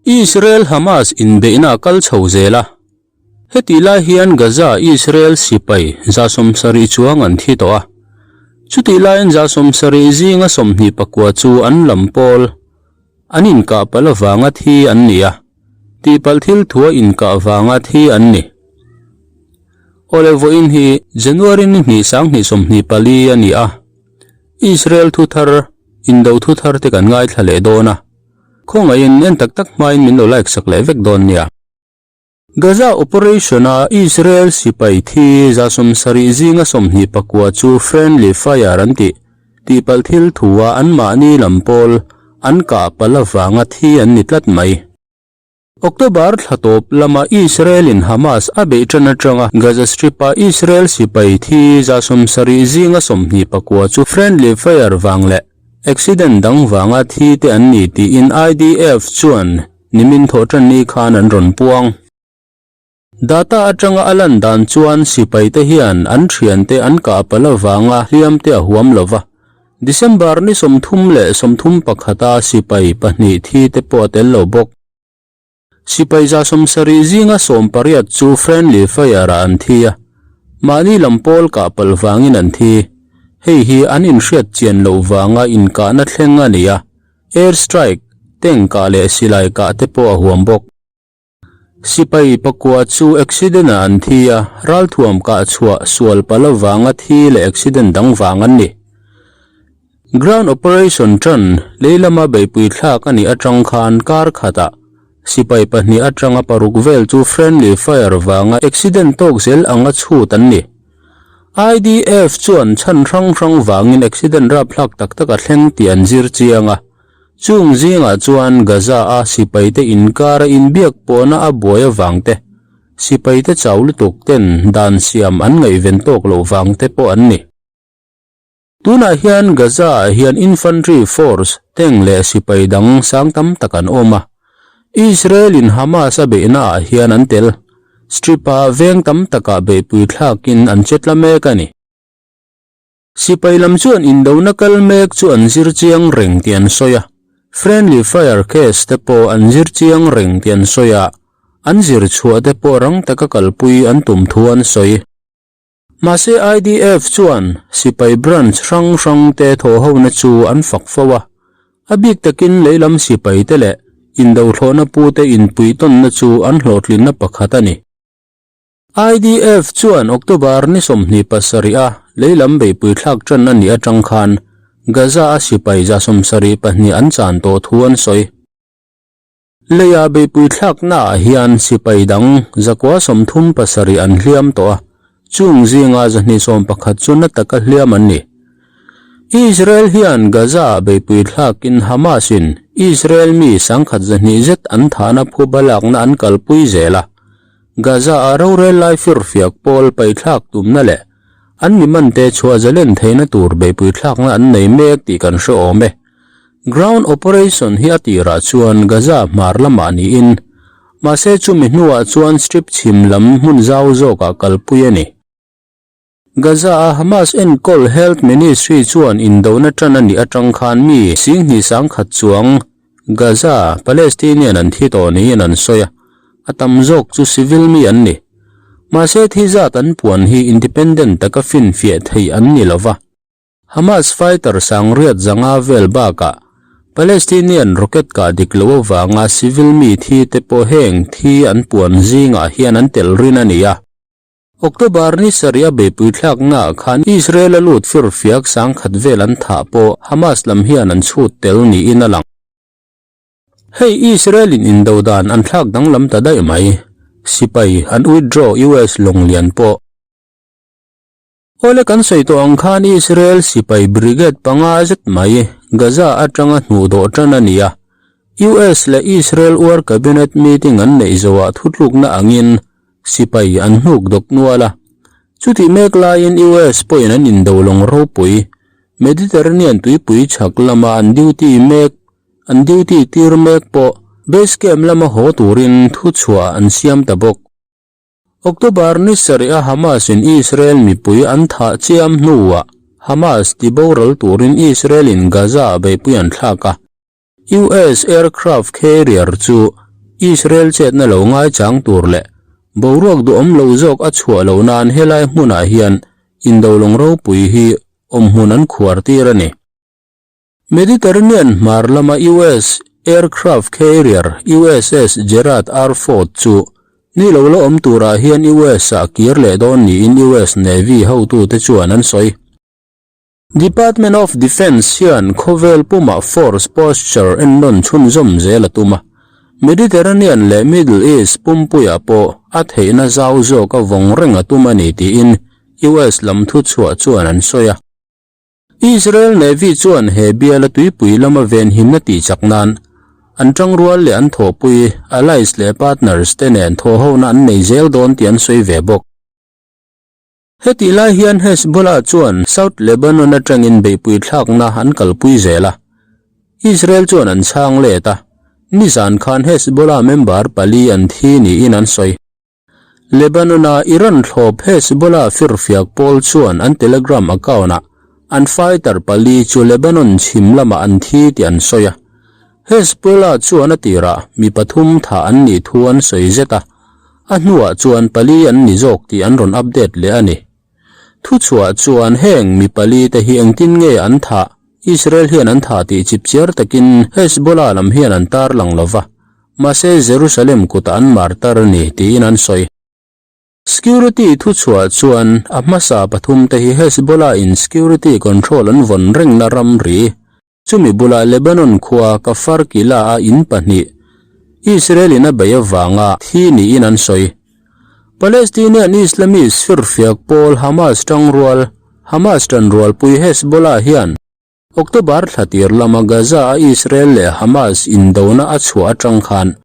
Israel-Hamas inbeihna a kal chho zel a, hetih lai hian Gaza Israel sipai 70 chuang an thi tawh a, chutih laiin 70 zinga 29 chu an lam pawl an inkah palh avanga thi an ni a, tihpalh thil thua inkah vanga thi an ni. Awle vawiin hi January ni hnih 2024 a ni a, Israel thuthar, indo thuthar te kan ngaithla leh dawn a. Khawngaihin en tak tak hmain min lo like sak leh vek dawn nia. Gaza operation-a Israel sipai thi 70 zinga 29 chu friendly fire an tih, tihpalh thil thua anmahni lam pawl an kah palh avanga thi an ni tlat mai. October thla tawp lama Israel-in Hamas a beih tan atanga Gaza Strip-a Israel sipai thi 70 zinga 29 chu friendly fire vang leh Accident dang vanga thi te an ni tiin IDF chuan nimin thawhtanni khan an rawn puang. Data atanga a lan dan chuan sipai te hian an thiante an kah palh avanga hliam te a huam lo va. December ni 31 a sipai pahnih thi te pawh a tel lo bawk. Sipai 70 zinga 18 chu friendly fire-ah an thi a, mahni lam pawl kah palh vangin an thi. Hei hi an inhriat chian loh vanga inkahna thleng a ni a, air strike, tank kah leh silai kah te pawh a huam bawk. Sipai pakua chu accident-ah an thi a, ralthuam kah chhuah sual palh avanga thi leh accident dang vang an ni. Ground operation tan lei lama beihpui thlak a nih atang khan kar khatah sipai pahnih atanga paruk vel chu friendly fire vanga accident tawk zel anga chhut an ni. IDF chuan chhan hrang hrang vangin accident rapthlak tak tak a thleng tih an zir chiang a, chung zingah chuan Gaza-a sipaite inkara inbiak pawhna a buai avang te, sipaite chau lutuk ten dan siam an ngaihven tawk loh vang te pawh an ni. Tunah hian Gaza-ah hian infantry force, tank leh sipai dang sang tam tak an awm a. Israel-in Hamas a beihnaah hian an tel. Strip-ah veng tam takah beihpui thlakin an che tla mek a ni. Sipai lam chuan indona kal mek chu an zir chiang reng tih an sawi a. Friendly fire case te pawh an zir chiang reng tih an sawi a, an zir chhuah te pawh rang taka kalpui an tum thu an sawi. Mahse IDF chuan sipai branch hrang hrang te thawhhona chu an fak fo a, a bik takin leilam sipai te leh indothlawhna pu te inpuihtawnna chu an hlawhtlinna pakhat a ni. IDF chuan October ni 27 a leilam beihpui thlak tan a nih atang khan Gaza a sipai 72 an chan tawh thu an sawi. Leia beihpui thlaknaah hian sipai dang 137 an hliam tawh a, chung zinga 211 chu na taka hliam an ni. Israel hian Gaza-ah beihpui thlakin Hamas-in Israel mi 1,200 zet an thahna phuba lakna an kalpui zel a, Gaza-ah rorel lai firfiak pawl paithlak tumna leh an mi mante chhuah zalen theihna tur beihpui thlakna an nei mek tih kan hre awm e. Ground operation hi a tirah chuan Gaza hmar lamah niin, mahse chumi hnuah chuan Strip chhim lam hmun zau zawkah kalpui a ni. Gaza-a Hamas enkawl Health Ministry chuan indona tan a nih atang khan mi 21,000 chuang Gaza Palestinian an thi tawh niin an sawi a, a tam zawk chu civil mi an ni. Mahse thi zat an puan hi independent taka finfiah theih an ni lova. Hamas fighter sangriat zanga vel bakah Palestinian rocket kah dik loh avanga civil mi thi te pawh heng thi an puan zingah hian an tel rin a ni a. October ni sarih a beihpui thlaknaah khan Israel a lut firfiak 1000 vel an thah pawh Hamas lam hian an chhut tel niin a lang. Hei Israel-in indo dan an thlak danglam ta daih mai. Sipai an withdraw US lawng lian pawh. Awle kan sawi tawh ang khan Israel sipai brigade panga zet mai Gaza atanga hnuh dawh tan a ni a. US leh Israel War Cabinet meeting an neih zawhah thutlukna angin sipai an hnuk dawk nual a. Chutih mek laiin US pawhin an indo lawng ropui Mediterranean tuipui chhak lama an duty mek an duty tir mek pawh base camp lama haw turin thuchhuah an siam ta bawk. October ni sarih a Hamas in Israel mipui an thah chiam hnuah Hamas ti boral turin Israel in Gaza ah beihpui an thlak a. US aircraft carrier chu Israel chetna lo ngaichang tur leh boruak duhawm lo zawk a chhuah loh nan helai hmunah hian indolawng ropui hi awmhmun an khuar tir a ni. Mediterranean hmar lama US aircraft carrier USS Gerald R. Ford chu ni lo la awm turah hian US-ah kir leh dawn niin US Navy hotute chuan an sawi. Department of Defence hian khawvel pumah force posture ennawn chhunzawm zel a tum a, Mediterranean leh Middle East pumpuiah pawh a theihna zau zawk a vawng reng a tum a ni tiin US lam thuchhuah chuan an sawi a. Israel Navy chuan he biala tuipui lama venhimna tihchak nan an tangrual leh an thawhpui allies leh partners te nen thawhhona an nei zel dawn tih an sawi ve bawk. Hetih lai hian Hezbollah chuan South Lebanon atangin beihpui thlakna an kalpui zel a, Israel chuan an chhang let a, nizan khan Hezbollah member pali an thi niin an sawi. Lebanon-a Iran thlawp Hezbollah firfiak pawl chuan an Telegram account-ah an fighter pali chu Lebanon chhim lamah an thi tih an sawi a. Hezbollah chuan a tirah mi pathum thah an nih thu an sawi zet a, A hnuah chuan pali an ni zawk tih an rawn update leh a ni. Thuchhuah chuan heng mi pali te hi engtin nge an thah, Israel hian an thah tih chipchiar takin Hezbollah lam hian an tarlang lo va, mahse Jerusalem kutah an martar a ni tiin an sawi. Security thuchhuah chuan a hmasa pathum te hi Hezbollah in security control an vawn rengna ramri Chumi bulah Lebanon khua Kafar Kila-a in pahnih Israel-in a bei avanga thi niin an sawi. Palestinian Islamist firfiak pawl Hamas tangrual, Hamas tanrualpui Hezbollah hian October thla tir lama Gaza-a Israel leh Hamas indona a chhuah atang khan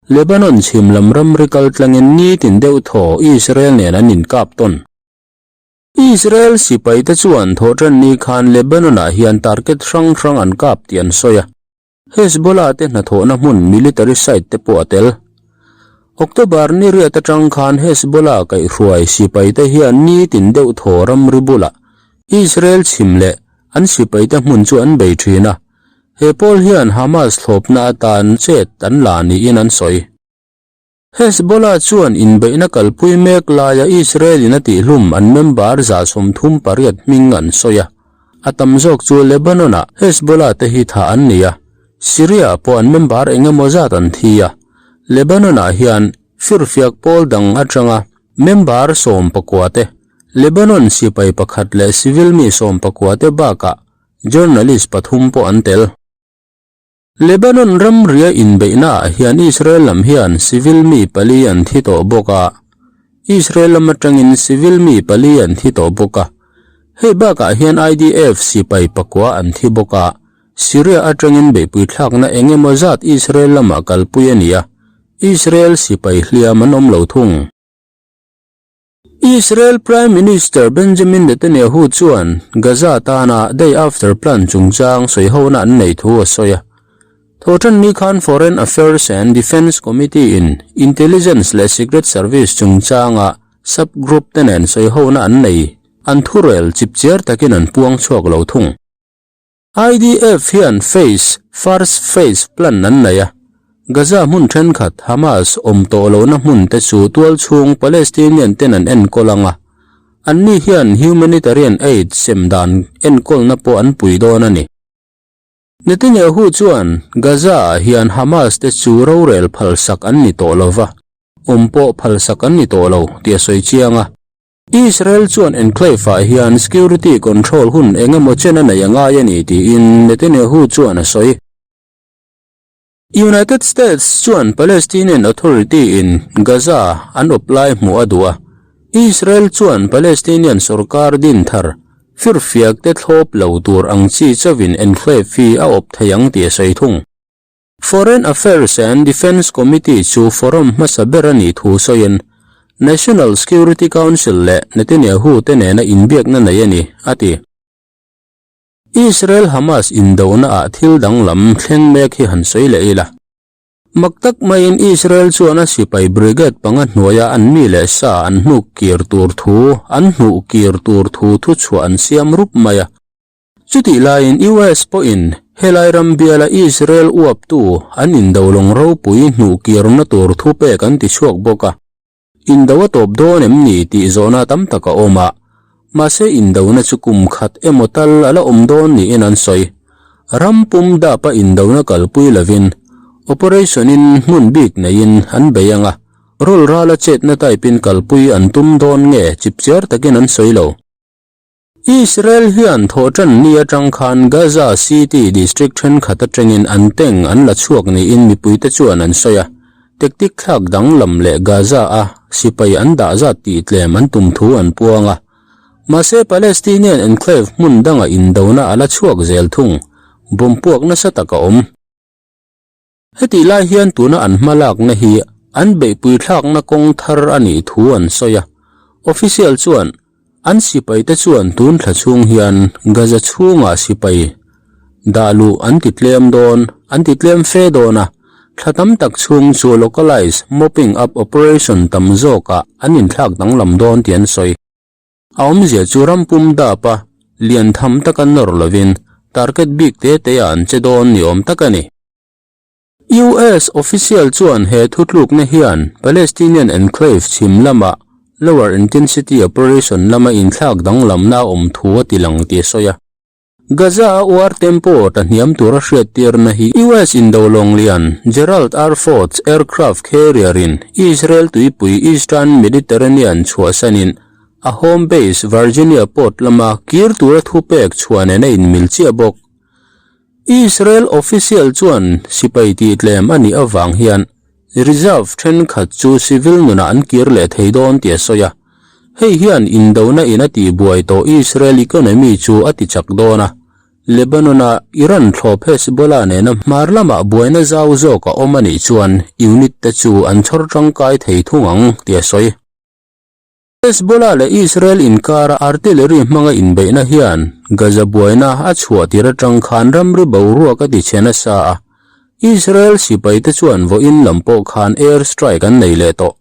Lebanon chhim lam ramri kaltlangin nitin deuh thaw Israel nen an inkap tawn. Israel sipaite chuan thawhtanni khan Lebanon-ah hian target hrang hrang an kap tih an sawi a, Hezbollah te hnathawhna hmun military site te pawh a tel. October ni riat atang khan Hezbollah kaihhruai sipaite hian nitin deuh thaw ramri bulah Israel chhim leh an sipaite hmun chu an bei thin a, he pawl hian Hamas thlawpna atan chet an la niin an sawi. Hezbollah chuan inbeihna kalpui mek laia Israel-in a tihhlum an member 38 hming an sawi a, a tam zawk chu Lebanon-ah Hezbollah te hi thah an ni a, Syria-ah pawh an member eng emaw zat an thi a, Lebanon-ah hian firfiak pawl dang atanga member 19 te, Lebanon sipai pakhat leh civil mi 19 te bakah journalist pathum pawh an tel. Lebanon ramria inbeihnaah hian Israel lam hian civil mi pali an thi tawh bawk a, Israel lam atangin civil mi pali an thi tawh bawk a. Hei bakah hian IDF sipai pakua an thi bawk a, Syria atangin beihpui thlakna eng emaw zat Israel lamah kalpui a ni a, Israel sipai hliam an awm lo thung. Israel Prime Minister Benjamin Netanyahu chuan Gaza tana day after plan chungchang sawihona an nei thu a sawi a. Thawhtanni khan Foreign Affairs and Defence Committee in Intelligence leh Secret Service chungchanga sub-group te nen sawihona an nei an thurel chipchiar takin an puang chhuak lo thung. IDF hian Phase, First Phase, plan an nei a, Gaza hmun thenkhat Hamas awm tawh lohna hmun te chu tualchhung Palestinian ten an enkawl ang a, anni hian humanitarian aid sem dan enkawlna pawh an pui dawn a ni. Netanyahu chuan Gaza-ah hian Hamas te chu rorel phalsak an ni tawh lova, awm pawh phalsak an ni tawh lo tih a sawi chiang a. Israel chuan enclave-ah hian security control hun eng emaw chen a nei a ngai a ni tiin Netanyahu chuan a sawi. United States chuan Palestinian Authority-in Gaza an awp lai hmuh a duh a, Israel chuan Palestinian sorkar din thar firfiak te thlawp lo tur ang chi chauhin enclave hi a awp thei ang tih a sawi thung. Foreign Affairs and Defence Committee chu forum hmasa ber a nih thu sawiin National Security Council leh Netanyahu te nena inbiakna nei a ni, a ti. Israel-Hamas indonaah thil danglam thleng mek hi han sawi leh ila. Mak tak maiin Israel chuan a sipai brigade panga hnuaia an mi leh sa an hnuk kir tur thu an hnuh kir tur thu thuchhuah an siam rup mai a. Chutih laiin US pawhin. Helai ram biala Israel uaptu an indo lawng ropui hnuhkirna tur thupek an tichhuak bawk a. Indo a tawp dawn em ni tih zawhna tam tak a awm a, mahse indona chu kum khat emaw tal a la awm dawn niin an sawi. Ram pum dapa indona kalpui lovin operation in hmun bik neiin an bei ang a, rawl rala chetna type in kalpui an tum dawn nge chipchiar takin an sawi lo. Israel hian thawhṭan ni aṭang khan Gaza City district ṭhenkhat aṭangin an tank an la chhuak niin mipuite chuan an sawi a, tactic thlak danglam leh Gaza-a sipai an dah zat tihtlem an tum thu an puang a. Mahse Palestinian enclave hmun danga indona a la chhuak zel thung, bomb puak nasa tak a awm. Hetih lai hian tuna an hmalakna hi an beihpui thlakna kawng thar a nih thu an sawi a. Official chuan an sipaite chuan tun thla chhung hian Gaza chhungah sipai dah luh an ti tlem dawn an ti tlem fe dawn a, thla tam tak chhung chu localised mopping up operation tam zawkah an inthlak danglam dawn tih an sawi. A awmzia chu ram pum dap a, lian tham taka nawr lovin target bik te te ah an che dawn ni awm tak a ni. US official chuan he thutlukna hian Palestinian enclave chhim lama lower intensity operation lama inthlak danglamna a awm thu a tilang tih a sawi a. Gaza-a war tempo ta hniam tura hriattirna hi US indo lawng lian Gerald R. Ford's aircraft carrier-in Israel tuipui Eastern Mediterranean chhuahsanin a home base Virginia port lama kir tura thupek chhuah nen a inmil chiah bawk. Israel official chuan sipai tihtlem a nih avang hian Reserve thenkhat chu civil nunah an kir leh thei dawn tih a sawi a. Hei hian indona in a tihbuai tawh Israel economy chu a tichak dawn a. Lebanon-a Iran thlawp Hezbollah nena hmar lamah buaina zau zawk a awm a nih chuan unit te chu an chhawr tangkai thei thung ang tih a sawi. Hezbollah leh Israel inkara artillery hmanga inbeihna hian Gaza buaina a chhuah tir atang khan ramri boruak a tichhe nasa a, Israel sipaite chuan vawiin lam pawh khan air strike an nei leh tawh.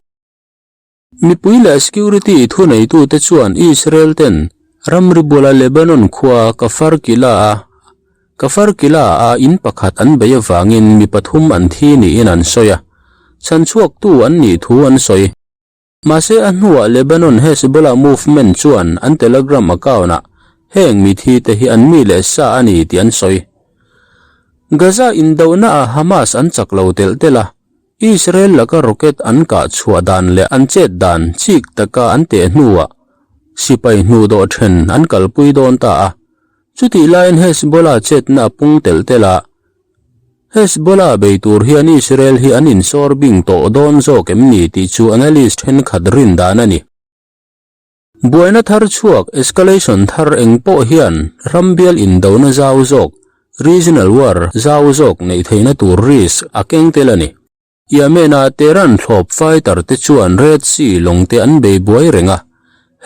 Mipui leh security thuneitute chuan Israel ten ramri bula Lebanon khua Kafar Kila-a Kafar Kila-a in pakhat an bei avangin mi pathum an thi niin an sawi a, chhanchhuaktu an nih thu an sawi. Mahse a hnuah Lebanon Hezbollah movement chuan an Telegram account-ah heng mithi te hi an mi leh sa a ni tih an sawi. Gaza indohnaah Hamas an chak lo telh telh a, Israel laka rocket an kah chhuah dan leh an chet dan chik taka an teh hnuah sipai hnuhdawh then an kalpui dawn ta a. Chutih laiin Hezbollah chetna a pung telh telh a, Hezbollah bei tur hian Israel hi an insawr bing tawh dawn zawk em ni tih chu analyst thenkhat rin dan a ni. Buaina thar chhuak, escalation thar eng pawh hian ram bial indona zau zawk, regional war zau zawk neih theihna tur risk a keng tel a ni. Yemen-a Tehran thlawp fighter te chuan Red Sea lawng te an bei buai reng a,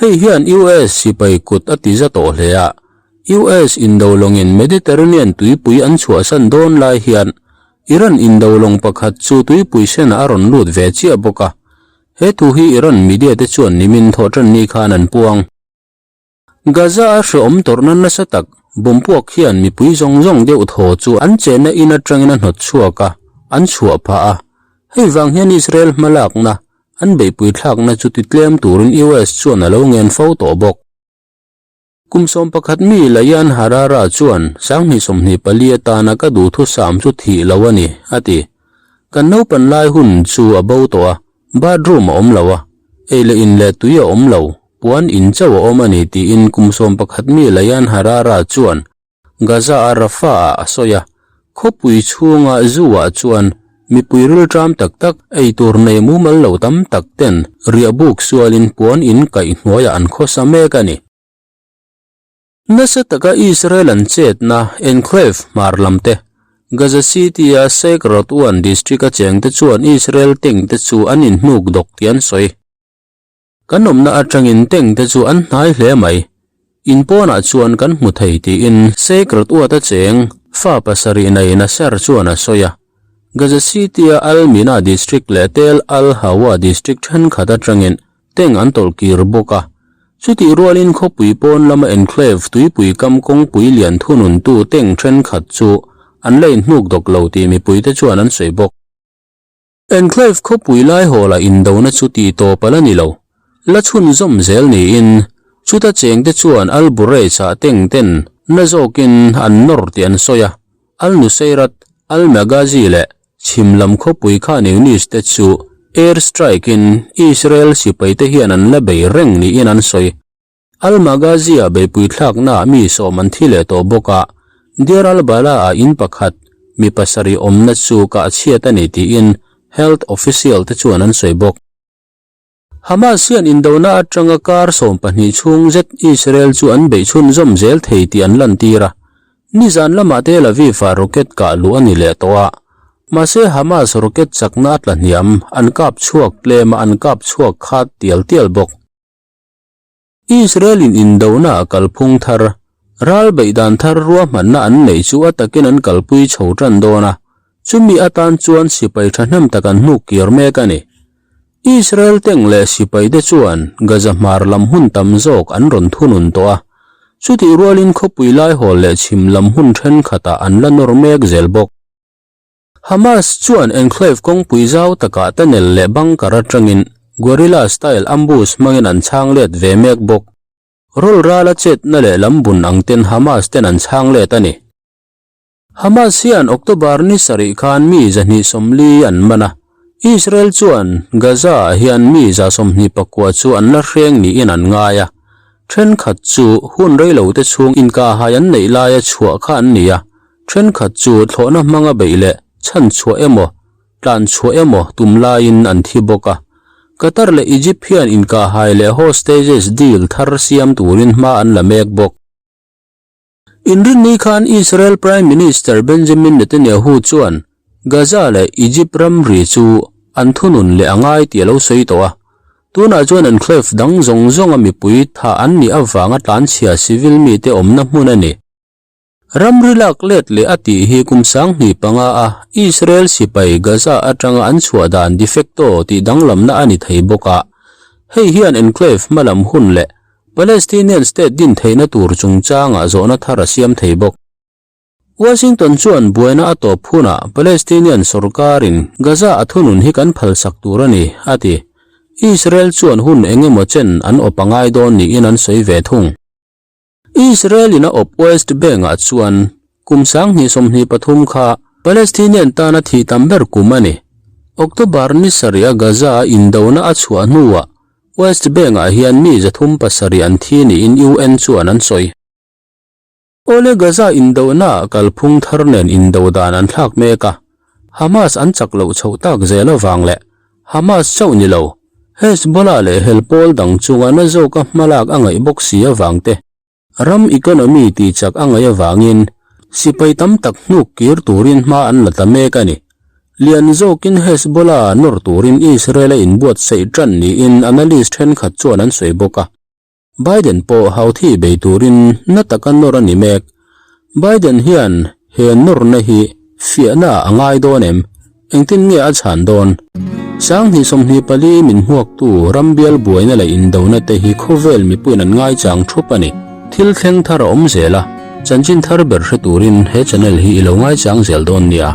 hei hian US sipai kut a ti za tawh hle a. US indo lawngin Mediterranean tuipui an chhuahsan dawn lai hian Iran indo lawng pakhat chu tuipui senah a rawn lut ve chiah bawk a, he thu hi Iran media te chuan nimin thawhtanni khan an puang. Gaza-a hrehawm tawrhna nasa tak bawmpuak hian mipui zawng zawng deuh thaw chu an chenna in atangin a hnawt chhuak a, an chhuah phah a. Hei vang hian Israel hmalakna, an beihpui thlakna chu titlem turin US chuan a lo ngen fo tawh bawk. Kum 11 mi Layan Harara chuan 2024 atana ka duhthusam chu thih lo a ni, a ti. Kan naupan lai hun chu a bo tawh a, Bathroom a awm lo a, ei leh in leh tui a awm lo, puan in chauh a awm a ni tiin kum 11 mi Layan Harara chuan Gaza-a Rafah-ah a sawi a. Khawpui chhunga zu-ah chuan mipui rilṭam tak tak, ei tur nei mumal lo tam tak ten riahbuk sualin puan in kaih hnuaiah an khawsa mek a ni. Nasa taka Israel an chetna enclave hmar lam te, Gaza City-a Sheikh Radwan district-a chengte chuan Israel tank te chu an inhnuk dawk tih an sawi. Kan awmna atangin tank te chu an hnai hle mai. In pawnah chuan kan hmu thei tiin Sheikh Radwan-a cheng fa pasarih nei Nasser chuan a sawi a. Gaza City-a Al Mina district leh Tel Al Hawa district thenkhat atangin Tank an tawlh kir bawk a. Chutih rualin khawpui pawn lama enclave tuipui kam kawngpui lian thununtu tank thenkhat chu. An la inhnuk dawk lo tih mipuite chuan an sawi bawk. Enclave khawpui laihawla indona chu tih tawp a la ni lo. La chhunzawm zel niin chuta chengte chuan Al Bureij-ah teng ten na zawkin an nawr tih an sawi a. Al Nuseirat, Al Maghazi leh chhim lam khawpui Khan Younis te chu air strike-in Israel sipaite hian an la bei reng niin an sawi. Al-Maghazi-a beipui thlaknaah mi sawm an thi leh tawh bawk a, Deir al-Balah-ah in pakhat mi pasarih awmna chu kah chhiat a ni tiin health official te chuan an sawi bawk. Hamas hian indona atanga kar 12 chhung zet Israel chu an beih chhunzawm zel thei tih an lantir a, nizan lamah Tel Aviv-ah rocket kah luh a ni leh tawh a, mahse Hamas rocket chakna a tla hniam, an kap chhuak tlem a, an kap chhuak khat tial tial bawk. Israel-in indona a kalphung thar, ral beih dan thar ruahmanna an neih chu a takin an kalpui chho tan dawn a, chumi atan chuan sipai thahnem tak an hnuk kir mek a ni. Israel tank leh sipaite chuan Gaza hmar lam hun tam zawk an rawn thunun tawh a, chutih rualin khawpui laihawl leh chhim lam hun thenkhatah an la nawr mek zel bawk. Hamas chuan enclave kawngpui zau takah tunnel leh bunker atangin guerrilla style ambush hmangin an chhang let ve mek bawk. Rawl rala chetna leh lam bun ang ten Hamas ten an chhang let a ni. Hamas hian October ni sarih khan mi 240 an man a, Israel chuan Gaza ah hian mi 24 chu an la hreng niin an ngai a, thenkhat chu hun reilote chhung inkahhai an neih laia chhuah kha an ni a, Thenkhat chu thlawhna hmanga beih leh chhanchhuah emaw, tlanchhuah emaw tum laiin an thi bawk a. Qatar leh Egypt hian inkahhai leh hostages deal thar siam turin hma an la mek bawk. Inrinni khan Israel Prime Minister Benjamin Netanyahu chuan Gaza leh Egypt ramri chu an thunun leh a ngai tih a lo sawi tawh a. Tunah chuan enclave dang zawng zawnga mipui thah an nih avanga tlanchhia civil mite awmna hmun a ni. Ramri lak let leh a tih hi kum 25 a Israel sipai Gaza atanga an chhuah dan de facto tih danglamna a ni thei bawk a. Hei hian enclave hmalam hun leh Palestinian state din theihna tur chungchangah zawhna thar a siam thei bawk. Washington chuan buaina a tawp hunah Palestinian sorkarin Gaza a thunun hi kan phalsak tur a ni, a ti. Israel chuan hun eng emaw chen an awp a ngai dawn niin an sawi ve thung. Israel-in a awp West Bank-ah chuan kum 2023 kha Palestinian tana thih tam ber kum a ni. October ni sarih a Gaza-a indona a chhuah hnuah West Bank-ah hian mi 307 an thi niin UN chuan an sawi. Awle Gaza indonaah kalphung thar nen indo dan an thlak mek a, Hamas an chak loh chhoh tak zel avang leh Hamas chauh ni lo, Hezbollah leh hel pawl dang chunga na zawka hmalak a ngaih bawk si avang te, ram economy tih chak a ngaih avangin sipai tam tak hnuk kir turin hma an la ta mek a ni. Lian zawkin Hezbollah nawr turin Israel a inbuatsaih tan niin analyst thenkhat chuan an sawi bawk a. Biden pawh Houthi bei turin na taka nawr a ni mek. Biden hian he nawrna hi fiahna a ngai dawn em? Engtin nge a chhan dawn? 2024 min hmuaktu rambial buaina leh indona te hi khawvel mipuiin an ngaichang thup a ni. Thil thleng thar a awm zel a, chanchin thar ber hre turin he channel hi i lo ngaichang zel dawn nia.